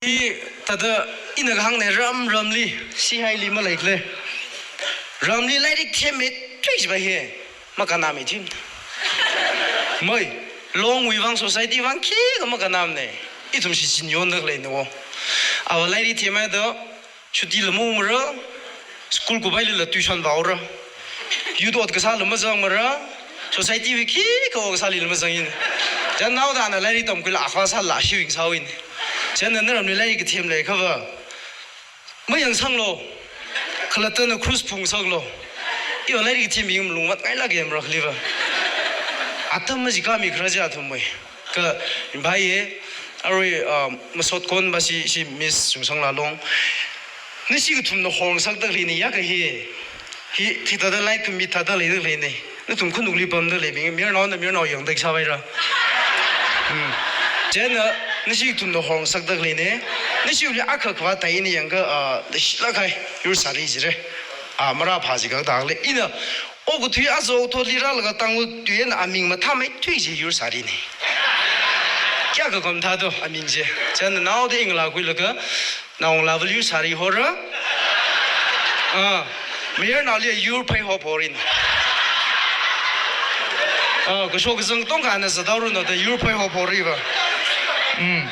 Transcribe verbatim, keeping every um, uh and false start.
I thāda ina kahāngna ram ramli, sihaili maleikhala. Ramli lairik themmeithui jiva hi, makannāmi thim. Mai, longwui vang society vang khikha makannāmana. Ithum shichin yonda khaleina wo. Ava lairik themmeida, chuti lamumara, school kupailila tuition vāora. Youth ot kasāla mazangmara, society wui khikha ot kasālila mazangna. Chieina naodana lairik tamkhuila akhava sāla shiwui sāwuina. Chieina naramli lairik kathem leiakhava, mayangsanglu. Khalattana cruise phungsaklu. Iva lairik kathembing malung mat ngailāka mara khaliva. Atam majikhami khara chi athum mai. Kha, invite ye, arui, ah, masot konva shi, shi Miss Sungsangla Long. Nashi kathumna horngasakda khaleina ya kha hi. Hi, hithāda light khami thāda leida khaleina. Nathum khanukli pamda khaleibing, mayarnaona mayarnao yangda sāvaira. Hmm. Chieina, nashi kathumna horngasakda khaleina. Nashiwuili akha khavāt eina yangakha, ah, leishilāk kahai, yur sāri jira. Ah, marāphā jiakha dākhala. Ina, okathui azo thotli rālaga Tangkhul tui eina aming mathāmeithui chi yur sārina. Kayākha khamathā do aming chi. Chieina naoda inglākhuilaga, naongalāvali yur sāri hora. Ah, mayarnaoli yur phaihop horina. Ah, kashok kazang katongkhana zathaoranu da yur phaihop horiva. Hmm.